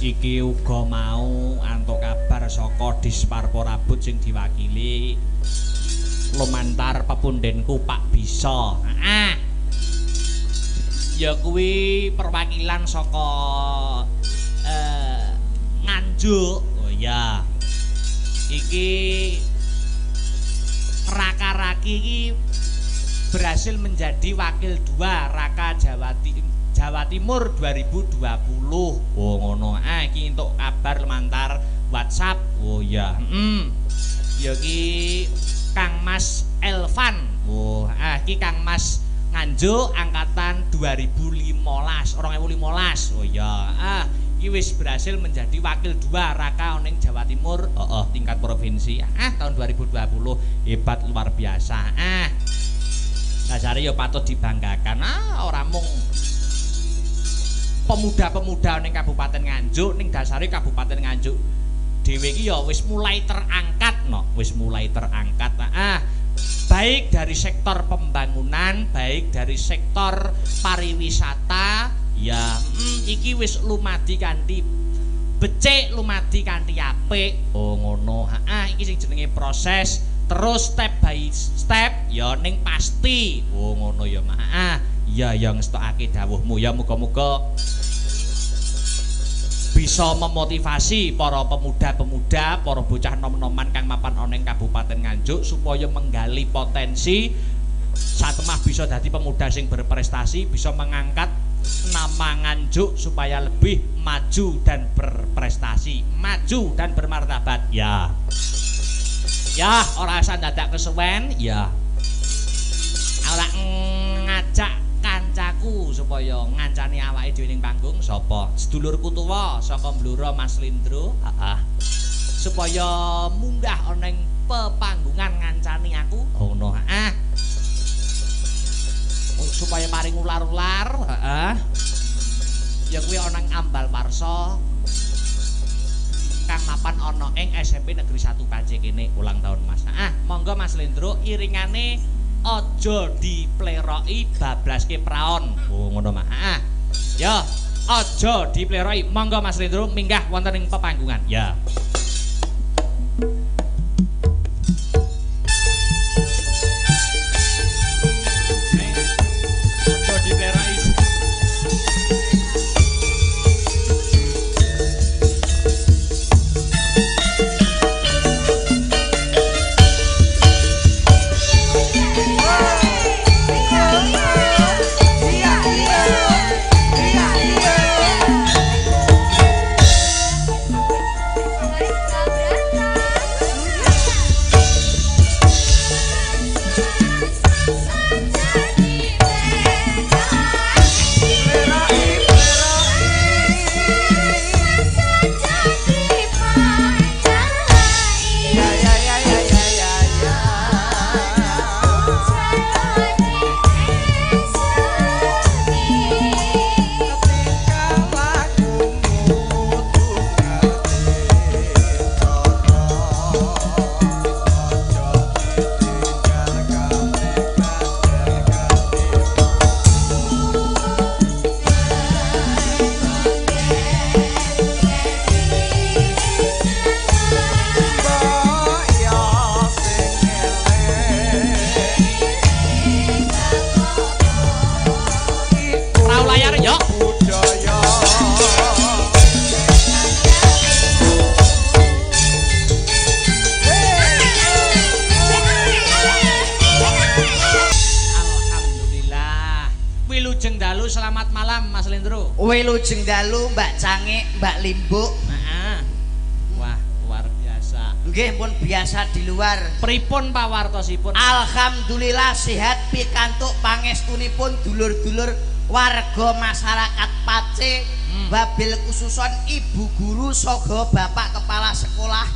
Iki uga mau antuk kabar saka Disparporabut sing diwakili lumantar pepundenku Pak Bisa. Heeh. Ya kuwi perwakilan saka Nganjuk. Oh iya. Iki Raka-raki iki berhasil menjadi wakil 2 Raka Jawa Timur 2020. Oh ngono. Ah iki entuk kabar lumantar WhatsApp. Oh iya. Heeh. Ya iki Kang Mas Elvan. Oh, ah iki Kang Mas Nganjuk angkatan 2015, 2015. Oh iya. Ah iki wis berhasil menjadi wakil 2 Raka oning Jawa Timur. Heeh, tingkat provinsi. Ah tahun 2020. Hebat luar biasa. Ah. Dasare ya patut dibanggakan. Ah ora mung pemuda-pemuda ning Kabupaten Nganjuk, ning dasare Kabupaten Nganjuk dhewe iki ya wis mulai terangkat no, wis mulai terangkat. Ah, baik dari sektor pembangunan, baik dari sektor pariwisata, ya iki wis lumadi kanthi becik, lumadi kanthi apik. Oh ngono. Ah, iki sing jenenge proses terus step by step ya ning pasti. Oh ngono ya, Mak. Ah, iya ya ngestokake dawuhmu ya, muga-muga bisa memotivasi para pemuda-pemuda, para bocah nom-noman kang mapan ana ing Kabupaten Nganjuk supaya menggali potensi satemah bisa dadi pemuda sing berprestasi, bisa mengangkat nama Nganjuk supaya lebih maju dan berprestasi, maju dan bermartabat. Ya. Ya, ora usah dadak kesuwen, ya. Ora ngajak kancaku supaya ngancani awake dhewe ning panggung sapa? Sedulurku tuwa saka Blora Mas Lindro, heeh. Supaya munggah ana ing pepanggungan ngancani aku. Oh ngono, heeh. Supaya paring ular-ular, heeh. Ya kuwi ana ing Ambal Warsa kang mapan ana ing SMP Negeri 1 Pace kene ulang tahun Mas. Heeh, monggo Mas Lindro iringane aja dipleroki bablaske praon. Oh ngono mah. Heeh. Ya, aja dipleroki. Monggo Mas Lindro minggah wonten ing pepanggungan. Ya. Aja dipleroki. Yeah. Wilujeng dalu Mbak Cangik, Mbak Limbuk. Heeh. Wah, luar biasa. Nggih pun biasa di luar. Pripun pawartosipun? Alhamdulillah sehat pikantuk pangestunipun dulur-dulur warga masyarakat Pace, wabil khususon ibu guru saha bapak kepala sekolah,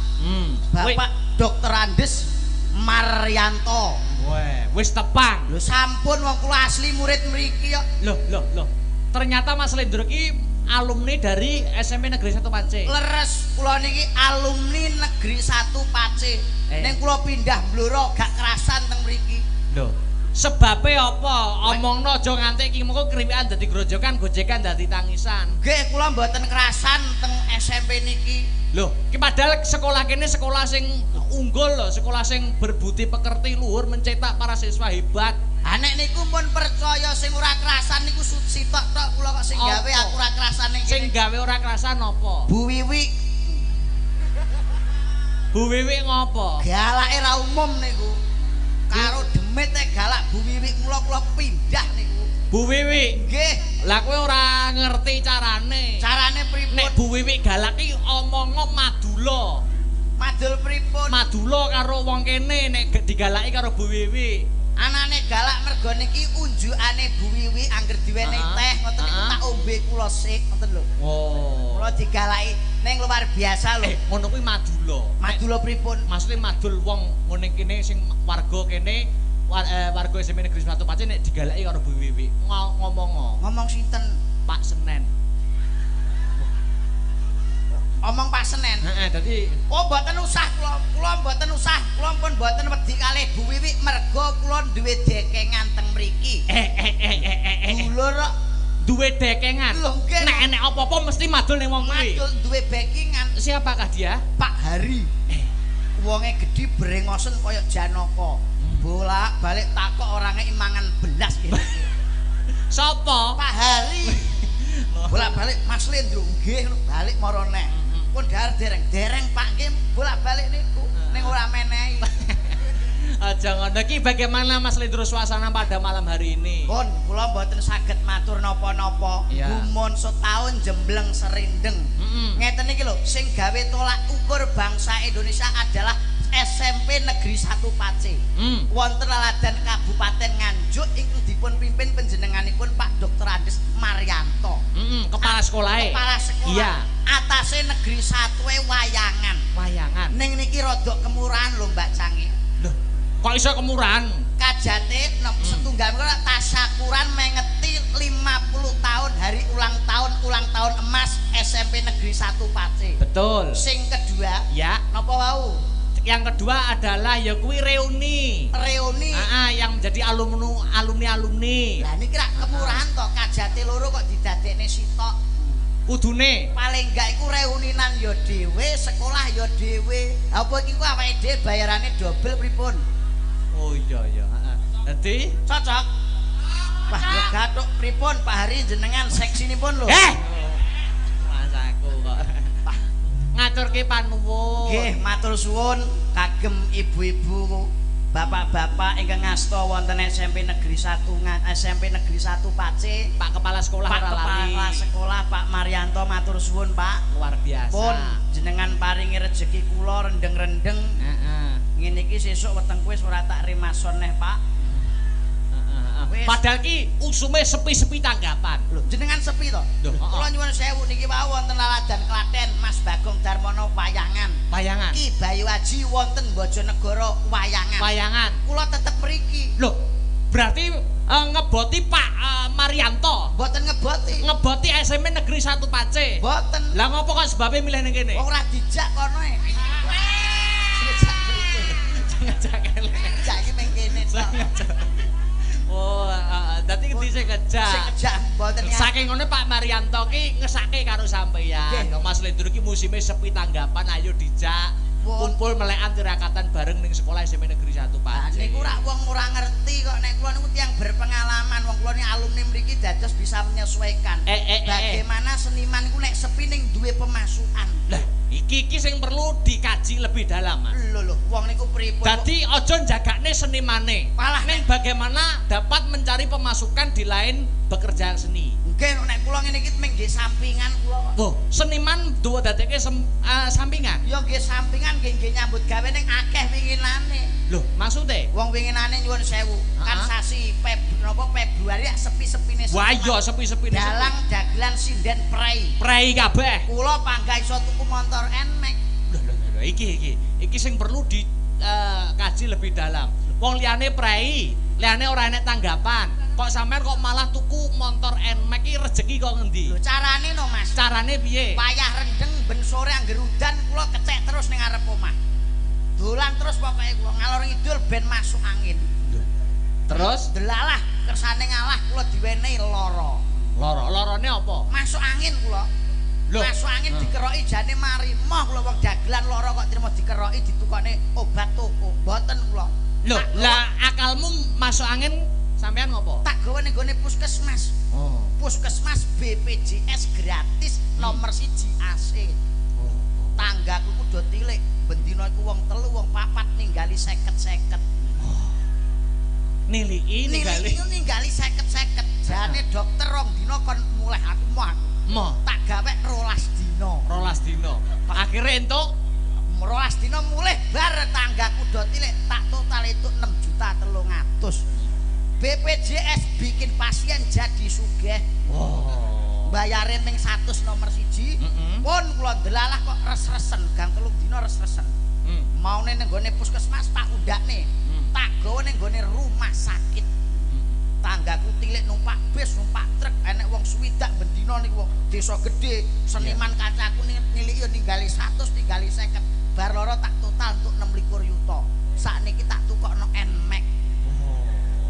Bapak Dr. Andes Maryanto. Weh, wis tepang. Lho sampun wong kula asli murid mriki kok. Loh, loh, loh. Ternyata Mas Lendro ki alumni dari SMP Negeri 1 Pace. Leres kula niki alumni Negeri 1 Pace. Ning kula pindah Blora gak kerasan teng mriki. Lho, sebabe apa? Omongno aja nganti iki mengko kriwikan dadi grojokan, gojekan dadi tangisan. Nggih, kula mboten kerasan teng SMP niki. Lho, ki padahal sekolah kene sekolah sing unggul lho, sekolah sing berbudi pekerti luhur mencetak para siswa hebat. Ha nek niku pun percaya sing ora kerasan niku sitok tok kula kok sing gawe aku ora kerasan ning kene. Sing gawe ora kerasan apa? Bu Wiwi. Bu Wiwi ngopo? Galake ra umum niku. Karo demit galak Bu Wiwi mula kula pindah niku. Bu Wiwi? Nggih. Lah kowe ora ngerti carane. Carane pripun? Nek Bu Wiwi galak ki omongo madula. Madul pripun? Madula karo wong kene nek digalaki karo Bu Wiwi. Anane galak mergo niki unjukane Bu Wiwi angger diwenehi teh ngoten niku tak ombe kula sik ngoten lho. Oh. Kula digalaki ning luar biasa lho. Ngono kuwi madula. Madula pripun? Maksudnya madul wong ngene kene sing warga kene warga SMP Negeri 1 Pace nek digalaki karo Bu Wiwi ngomongo. Ngomong sinten? Pak Senen. Omong Pak Senen. Heeh, dadi oh mboten usah kula, kula mboten usah, kula pun mboten wedi kalih Bu Wiwi mergo kula duwe dekengan teng mriki. Dulur kok duwe dekengan. Nek enek apa-apa mesti madul ning wong kuwi. Madul duwe backingan. Siapakah dia? Pak Hari. Wonge gedhi brengosen kaya Janaka. Bolak-balik takok orange imangan belas kene. Sapa? Pak Hari. Bolak-balik Mas Lendro nggih balik mara neh. Pun dhahar dereng-dereng Pak nggih bolak-balik niku ning ora menehi. Aja ngono iki bagaimana Mas Lendro suasana pada malam hari ini? Pun kula mboten saged matur napa-napa. Gumun setahun jembleng serindeng. Ngeten iki lho sing gawe tolak ukur bangsa Indonesia adalah SMP Negeri 1 Pace. Wonten laladan Kabupaten Nganjuk ingkang dipun pimpin panjenenganipun Pak Dr. Andes Maryanto. Kepala sekolah. Kepala sekolah. Iya. Atase Negeri 1 wayangan. Wayangan. Ning niki rada kemurahan lho Mbak Cangik. Lho, kok iso kemurahan? Kajate setunggal menika tasyakuran mengeti 50 tahun hari ulang tahun emas SMP Negeri 1 Pace. Betul. Sing kedua, ya, napa wau? Yang kedua adalah ya kuwi reuni. Reuni. Yang menjadi alumni-alumni. Lah niki rak kemurahan to, kajate loro kok didadekne sitok. Kudune paling enggak iku reuninan ya dhewe, sekolah ya dhewe. Apa iki ku awake dhewe bayarane dobel pripun? Oh iya iya, heeh. Dadi cocok. Wah, ya gathuk pripun Pak Hari jenengan seksinipun lho. Mas aku kok. Ngaturke panuwun. Nggih, matur suwun kagem ibu-ibu, bapak-bapak ingkang ngasta wonten SMP Negeri 1 SMP Negeri 1 Pace, Pak Kepala Sekolah Pak Kepala Sekolah Pak Maryanto matur suwun Pak. Luar biasa. Pun jenengan paringi rejeki kula rendeng-rendeng. Heeh. Ngene iki sesuk wetengku wis ora tak remason neh Pak. Padahal ki usume sepi-sepi tanggapan. Lho, jenengan sepi to? Kula nyuwun sewu niki wau wonten laladan Klaten Mas Bagong Darmono wayangan. Wayangan. Ki Bayu Aji wonten Bojonegoro wayangan. Wayangan. Kula tetep mriki. Lho, berarti ngeboti Pak Maryanto. Mboten ngeboti. Ngeboti SMP Negeri 1 Pace. Mboten. Lah ngopo kok sebabe milih ning kene? Wong ora dijak kono e. Ngejak mriki. Ngejak kene. Ngejak iki meng kene tok. Oh, dadi ngendi sing ngejak? Sing ngejak mboten. Saking ngono Pak Maryanto ki ngesake karo sampeyan. Mas Lendro ki musime sepi tanggapan, ayo dijak kumpul melekan tirakatan bareng ning sekolah SMP Negeri 1 Pace. Niku rak wong ora ngerti kok nek kula niku tiyang berpengalaman, wong kula ni alumni mriki dados bisa menyesuaikan. Bagaimana seniman niku nek sepi ning duwe pemasukan. Lah, iki sing perlu dikaji lebih dalam, Mas. Lho lho, wong niku pripun? Dadi aja njagakne senimane. Malah ning bagaimana dapat mencari pemasukan di lain pekerjaan seni. Nggih nek kula ngene iki mung nggih sampingan kula kok. Oh, seniman duwe dadekke sampingan. Ya nggih sampingan nggih nggih nyambut gawe ning akeh winginane. Lho, maksude? Wong winginane nyuwun sewu, kan sasi Februari sepi-sepine. Wah iya sepi-sepine. Dalang dagelan sinden prei. Prei kabeh. Kula panggah iso tuku motor Nmax. Lho lho lho iki iki sing perlu dikaji lebih dalam. Wong liyane prei, liyane ora enek tanggapan. Kok sampean kok malah tuku motor Nmax iki rejeki kok ngendi? Lho carane no Mas. Carane piye? Wayah rendeng ben sore angger udan kula kecek terus ning ngarep omah. Dolan terus pokoke kula ngalor ngidul ben masuk angin. Terus delalah kersane ngalah kula diwenehi lara. Lara, larane apa? Masuk angin kula. Lho, masuk angin dikeroki jane mari. Moh kula wong dagelan lara kok trimo dikeroki ditukokne obat toko. Mboten kula. Lho, lah akalmu masuk angin sampean ngopo? Tak gawe ning gone puskesmas. Oh. Puskesmas BPJS gratis nomor 1 AC. Oh. Tanggaku ku do tilik, bendina iku wong telu wong papat ninggali 50-50. Oh. Niliki ninggali 50-50. Jane dokter rong dina kon mulih aku moh aku. Moh. Tak gawe 12 dina. 12 dina. Akhire entuk 12 dina mulih bar tanggaku do tilik tak total itu 6.300.000. BPJS bikin pasien jadi sugih. Oh. Bayare ming 100 nomor 1. Pun kula ndelalah kok res-resen, gang 3 dina res-resen. Maune ning gone puskesmas tak undakne. Tak gawe ning gone rumah sakit. Tanggaku tilik numpak bis, numpak truk, enek wong swidak bendina niku wong desa gedhe, seniman kancaku niliki yo ninggali 100, ninggali 50. Bar loro tak total entuk 26 yuta. Sakniki tak tukokno Nmax.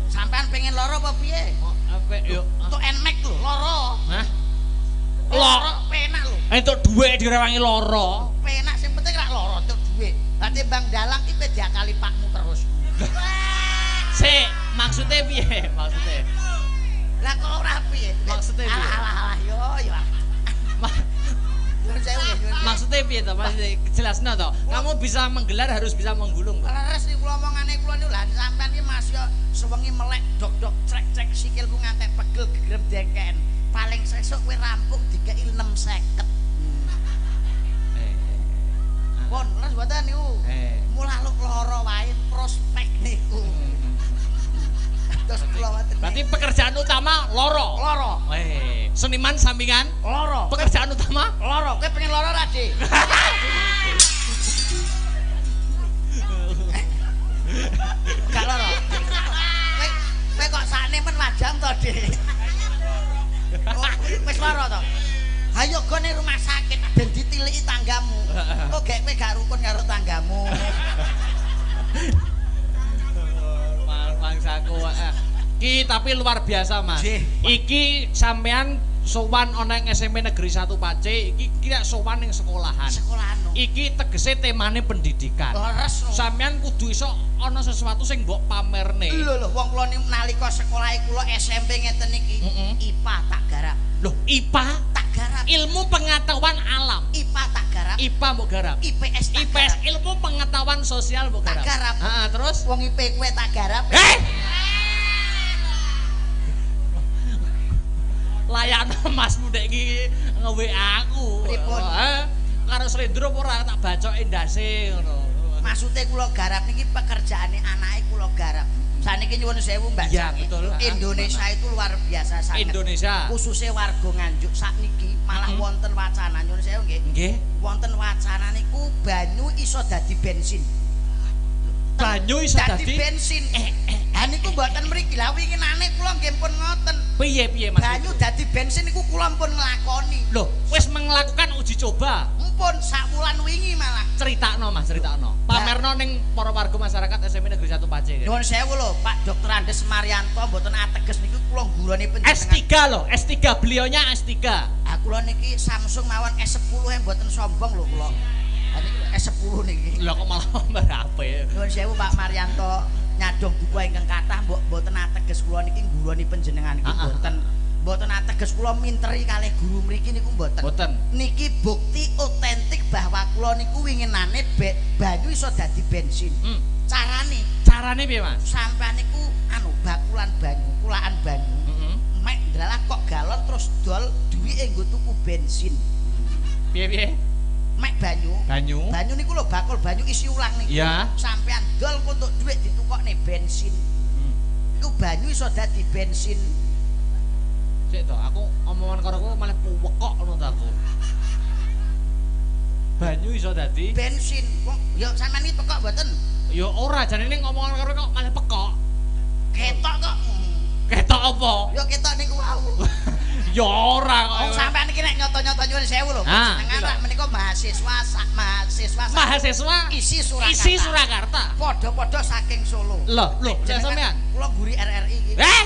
Sampean pengen loro apa piye? Oh, apik yo. Entuk Nmax lho, loro. Hah? Loro penak lho. Entuk dhuwit direwangi loro. Penak sing penting rak loro entuk dhuwit. Lah timbang dalang ki diakali pakmu terus. Sik, maksudnya piye? Maksudnya. Lah kok ora piye? Maksudnya piye? Alah alah yo yo. Maksudnya piye to? Maksudnya jelasno to. Kamu bisa menggelar harus bisa menggulung. Leres niku omongane kula niku lha sampean iki Mas yo sewengi melek dok-dok trek-trek sikilku ngantek pegel gegrem dengken. Paling sesuk kowe rampung dikeki 650. Pun leres mboten niku. Mulah luk lara wae prospek niku. Terus kula wonten. Berarti pekerjaan utama loro. Loro. Seniman sampingan loro. Pekerjaan utama loro. Kowe pengen loro ra, Dik? Gak loro. Kowe kok sakne men wajah to, Dik? Oh, wis loro to. Hayo gone rumah sakit ben ditiliki tanggamu. Kok gek kowe gak rukun karo tanggamu. Mangsaku ki tapi luar biasa Mas. Iki sampean sowan ana ing SMP Negeri 1 Pace, iki kira sowan ning sekolahan. Sekolahan. Iki tegese temane pendidikan. Leres. Sampean kudu iso ana sesuatu sing mbok pamerne. Lho lho wong kula niku nalika sekolahe kula SMP ngeten iki, IPA tak garap. Lho, IPA tak garap. Ilmu pengetahuan alam. IPA tak garap. IPA mbok garap. IPS tak IPS garap. Ilmu pengetahuan sosial mbok garap. Tak garap. Heeh, terus wong IP kowe tak garap. Layakno Masmu dek iki nge-WA aku. Pripun? Karo slendro apa ora tak bacoke ndase ngono. Maksude kula garap niki pekerjaane anake kula garap. Saniki nyuwun sewu Mbak. Iya, betul. Indonesia itu luar biasa sangat. Indonesia. Khususnya warga Nganjuk sakniki malah wonten wacana nyuwun sewu nggih. Nggih. Wonten wacana niku banyu iso dadi bensin. Banyu iso dadi bensin. Ha niku mboten mriki. Lah winginane kula nggih pun ngoten. Piye-piye Mas? Banyu dadi bensin niku kula pun nglakoni. Loh, wis melakukan uji coba. Mumpun sak wulan wingi malah. Critakno Mas, critakno. Pamerno ning para warga masyarakat SMP Negeri 1 Pace. Nyuwun sewu lho, Pak Dr. Andes Marianto mboten ateges niku kula nggurane panjenengan. S3 lho, S3 beliaunya S3. Ha kula niki Samsung mawon S10 e mboten sombong lho kula. Ha niki S10 niki. Lho kok malah berapa? Nyuwun sewu Pak Marianto. Nyadong duka ingkang kathah mbok mboten ateges kula niki nggurani panjenengan niki mboten mboten ateges kula minteri kalih guru mriki niku mboten. Mboten. Niki bukti otentik bahwa kula niku winginane banyu iso dadi bensin. Carane Carane piye, Mas? Sampean niku anu bakulan banyu, kulaan banyu. Mek Delalah kok galon terus dol duwike nggo tuku bensin. Piye-piye? Mek banyu. Banyu. Banyu niku lho bakul banyu isi ulang niku. Iya. Sampean dol untuk duit ditukokne bensin. Iku banyu iso dadi bensin. Sik to, aku omongan karo kowe malah puwekok ngono ta aku. Banyu iso dadi bensin. Wong ya sampean iki pekok mboten? Ya ora, jane ning omongan karo kok malah pekok. Ketok kok. Ketok apa? Ya ketok niku wau. Ya ora kok. Wong sampean iki nek nyoto-nyoto nyuwun sewu lho. Jenengan rak menika mahasiswa sak mahasiswa mahasiswa isi Surakarta. Isi Surakarta. Padha-padha saking Solo. Lho, lho, sampean. Kula guri RRI iki. Eh?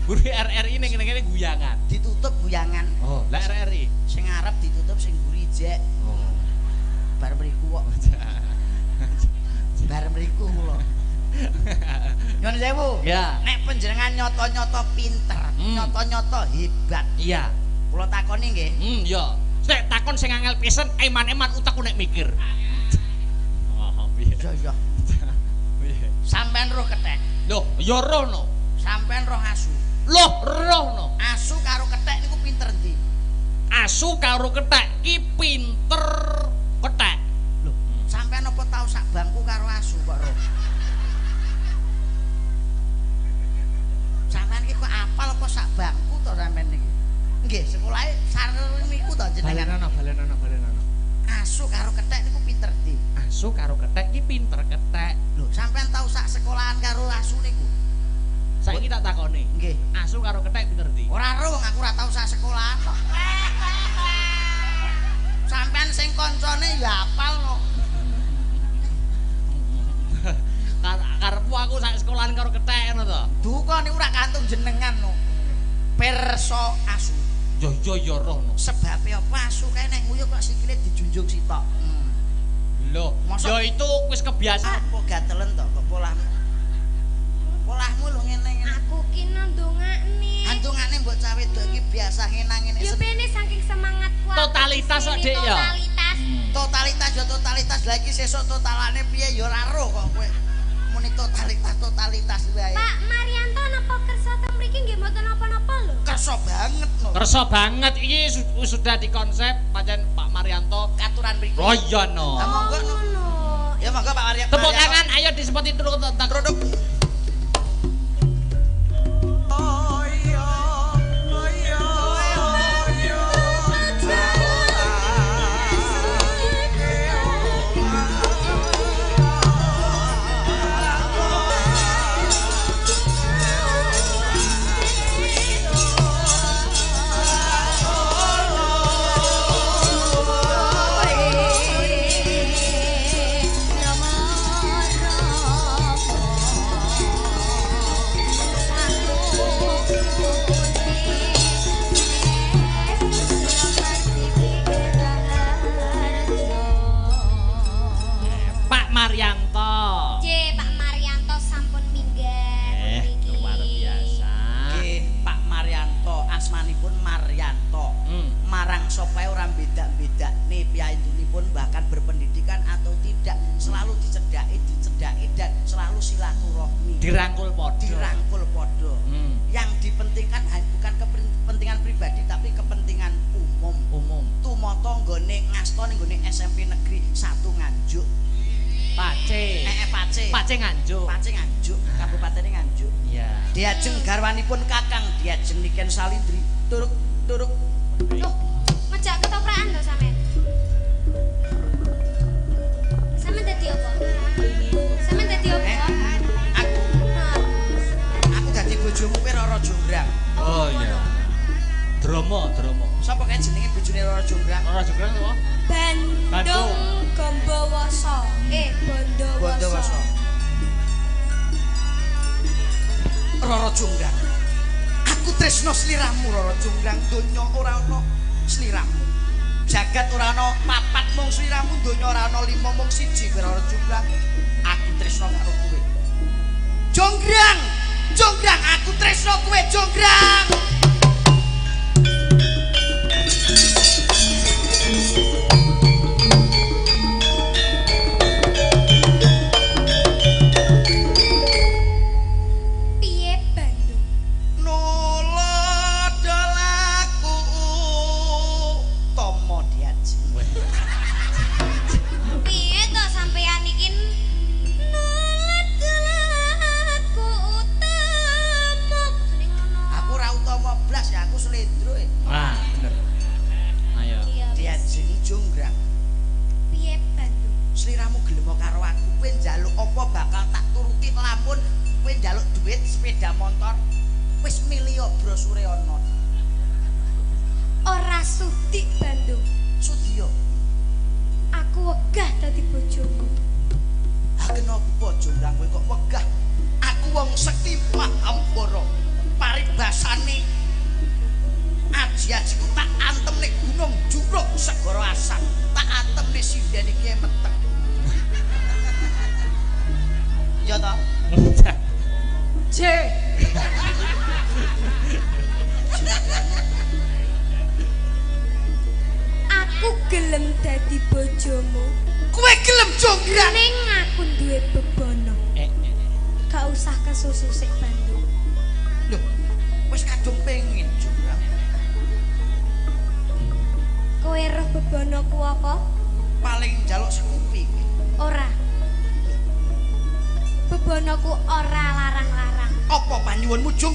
Guri RRI ning ngene-ngene guyangan. Ditutup guyangan. Oh, lah RRI sing arep ditutup sing guri jek. Oh. Bar mriku kok. Bar mriku kula. Nyuwun sewu. Ya. Nek panjenengan nyoto-nyoto pinter, nyoto-nyoto hebat. Iya. Kula takoni nggih. Iya. Nek takon sing angel pisan, eman-eman utekku nek mikir. Oh, piye? Iya, iya. Piye? Sampean roh kethek. Lho, ya roh no. Sampean roh asu. Loh, roh no. Asu karo kethek niku pinter endi? Asu karo kethek ki pinter kethek. Lho, sampean apa tau sak bangku karo asu kok roh? Sampean iki kok apal apa sak bangku to sampean niki? Nggih, sekolahe sareng niku to jenengan. Balenono, balenono, balenono. Asu karo kethek niku pinter endi? Asu karo kethek ki pinter kethek. Lho, sampean tau sak sekolahan karo asu niku? Saiki tak takoni. Nggih. Asu karo kethek pinter endi? Ora ro wong aku ora tau sak sekolahan kok. Sampean sing koncone ya apal no. Karepmu aku sak sekolahan karo kethek ngono to. Duka niku ora kantung jenengan no. Perso asu. Yo yo yo roh no. Sebabe apa asu kae nek nguyuh kok sikile dijunjung sitok. Lho, ya itu wis kebiasaan. Apa gatelen to kok polahmu? Polahmu lho ngene-ngene. Aku ki ndongakne. Andongane mbok cah wedok iki biasa ngene-ngene. Ya bene saking semangatku. Totalitas kok, Dik ya. Totalitas. Totalitas ya totalitas. Lah iki sesuk totalane piye ya ora roh kok kowe. Muni totalitas totalitas wae. Pak Maryanto napa kersa teng mriki nggih mboten napa-napa lho. Kersa banget lho. Kersa banget iki sudah dikonsep pancen Pak Maryanto katuran mriki. Oh iya no. Lah monggo no. Ya monggo Pak Maryanto. Tepuk tangan ayo disepoti dulu tentang produk. Dirangkul podo. Dirangkul podo. Yang dipentingkan bukan kepentingan pribadi tapi kepentingan umum. Umum. Tumoto nggone ngasto ning nggone SMP Negeri 1 Nganjuk. Pace. Pace. Pace Nganjuk. Pace Nganjuk, kabupatene Nganjuk. Iya. Diajeng garwanipun Kakang Diajeng Niken Salindri. Turuk turuk. Loh, ngejak ketoprakan lho sampean. Sampean dadi apa? Sampean dadi apa? Aku dadi bojomu kowe Roro Jonggrang. Oh iya. Dromo, dromo. Sapa kae jenenge bojone Roro Jonggrang? Roro Jonggrang sapa? Bandung Gombowoso. Bondowoso. Roro Jonggrang. Aku tresno sliramu Roro Jonggrang, donya ora ana sliramu. Jagat ora ana papat mung sliramu, donya ora ana lima mung siji kowe Roro Jonggrang. Aku tresno karo kowe. Jonggrang, Jonggrang, aku tresno kowe Jonggrang. Piye Bandung? Nulad njaluk apa bakal tak turuti lamun kowe njaluk duit sepeda motor wis milih brosure ana. Ora sudi Bandung. Sudi yo. Aku wegah dadi bojomu. Ha kenapa Jonggrang kowe kok wegah? Aku wong sekti Mahambara. Paribasane aji-ajiku tak antem ning gunung Jurug Segara Asam, tak antem ning sinden iki meteng. Ya ta? C. Aku gelem dadi bojomu. Kowe gelem Jonggrang? Ning aku duwe bebana. Gak usah kesusu sik Bandung. Lho, wis kadung pengin Jonggrang. Kowe roh bebanaku apa? Paling njaluk sekupi. Ora. Bebanaku ora larang-larang. Apa panyuwunmu Jonggrang?